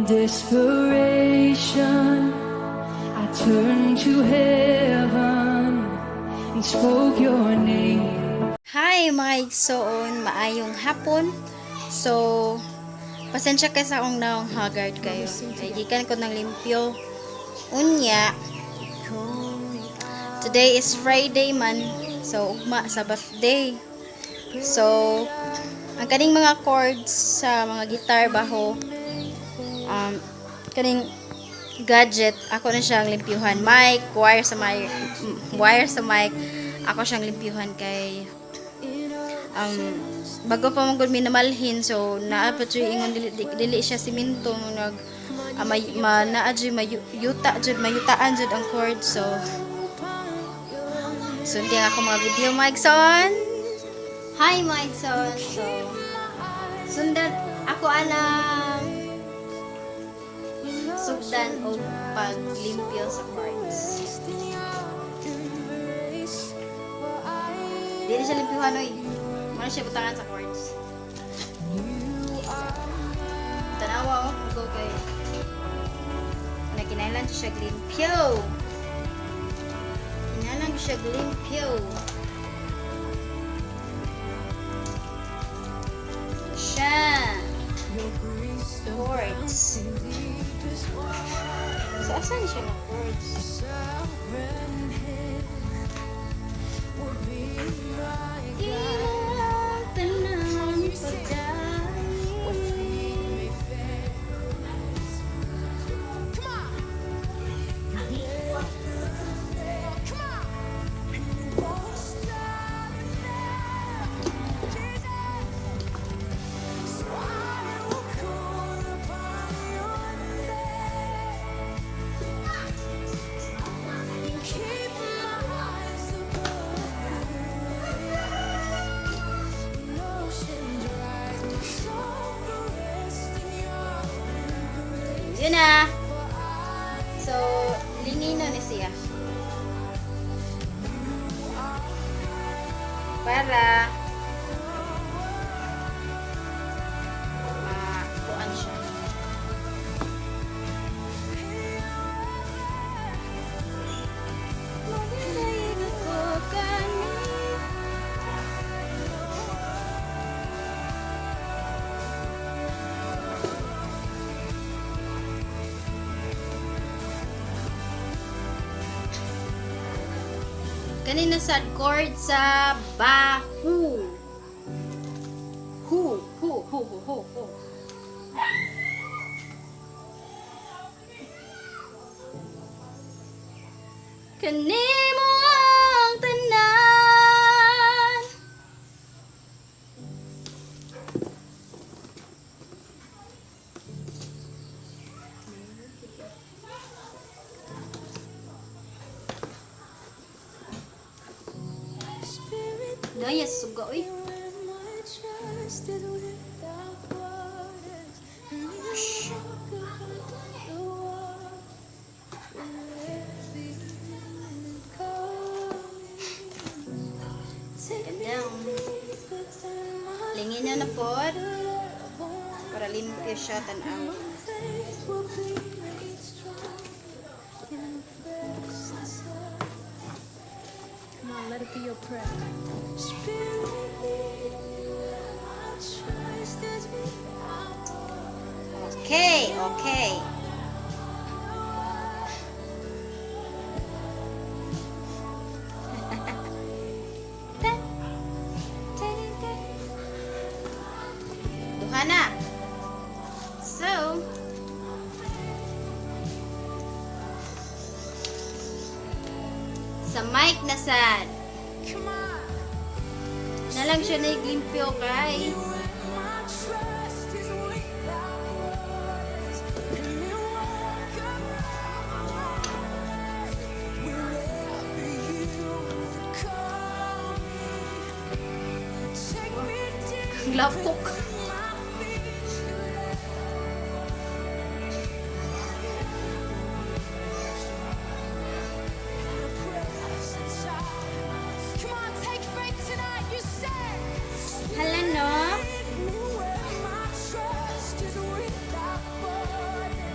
Desperation, I turned to heaven and spoke your name. Hi, mga igsoon, maayong hapon. So, pasensya kay sa akong naong haggard kayo. Kay gikan ko ng limpyo. Unya, today is Friday man. So, ugma sa birthday. So, ang kaning mga chords sa mga guitar baho, kaning gadget, ako na siyang limpyuhan. Mic, wire sa mic, wire sa mic, ako siyang limpyuhan kay bago pa man gud minamalhin, so naa pa jud ingon dili, dili siya simento, nag may ma, naa jud mayuta jud, mayutaan jud ang cord. So sundi ang ako mga video, Mikeson. Hi, Mikeson. So sundan ako anang sugdan og paglimpyo sa cords. Dili siya limpyuhan oy. Muna siya butangan sa cords. Tanawa oh, go kay. Nagkinahanglan siya limpyo. Kinahanglan siya limpyo. Siya. Chords. So, asan siya ng chords? Tanan pagdayon. Yun na. So, lingino ni siya. Para makuan siya. Magdaig ako kani. Kanina sa chord sa bahu. Hu, hu, hu, hu, hu, hu. Kanimo ang tanan. Daya suga oy. Gandang. Lingin na po para limpyo siya tanaw. Come on, let it be your prayer. Spirit, lead me where my trust is without borders. Okay. Tan, tan, tan. Duha na. So, sa mic na sad. Come on. Na lang siya naglimpyo kay My trust is without borders. And you walk wherever you would call me. Take me deep. Lapok. My feet. Come on, take faith tonight. You said, Hala no. "Lead me where my trust is without borders."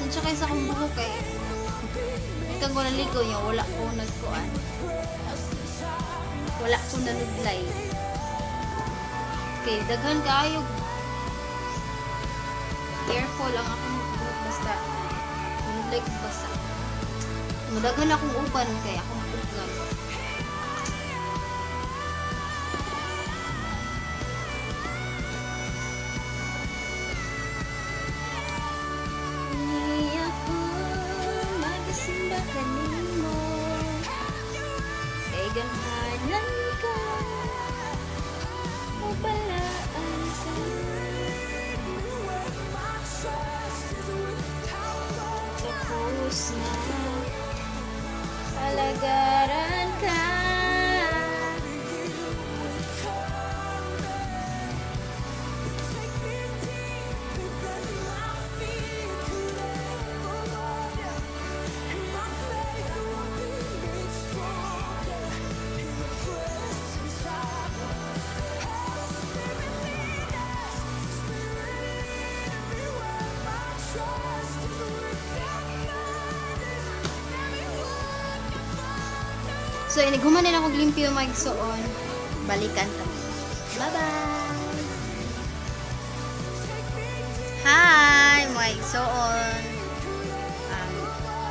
Pasensya kayo sa akong buhok kay gikan ko naligo niya, wala ko nagkuan. Wala ko nanudlay. Okay, daghan kaayo. Careful ang akong buhok basta nanudlay ko basa. Mudaghan akong uban kay akong pugan. Di ako magasimba kanimo kay gamhanan ka, o balaan ka. Tapos na alagaran ka. So, inighuman nila akong limpyo, mga igsoon. Balikan kami. Bye-bye! Hi, mga igsoon!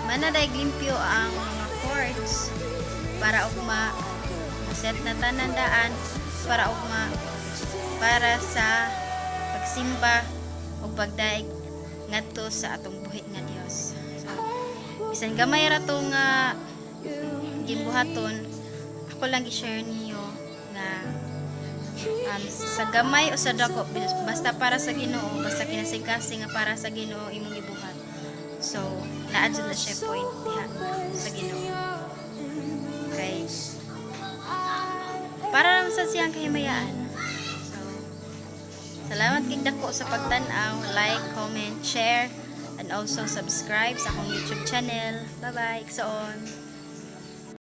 Manaday limpyo ang mga cords para ugma set na tanan daan para ugma para sa pagsimba o pagdaig ngadto sa atong buhi nga Dios. So, bisan gamay ra to nga gibuhaton, ako lang i-share niyo nga sa gamay o sa dako, basta para sa Ginoo, basta kinasing-kasing nga para sa Ginoo imong gibuhat. So, naa jud na siya point diha sa Ginoo. Okay. Para naman sa siyang kahimayaan. So, salamat kay dako sa pagtan-aw, like, comment, share, and also subscribe sa akong YouTube channel. Bye-bye, igsoon.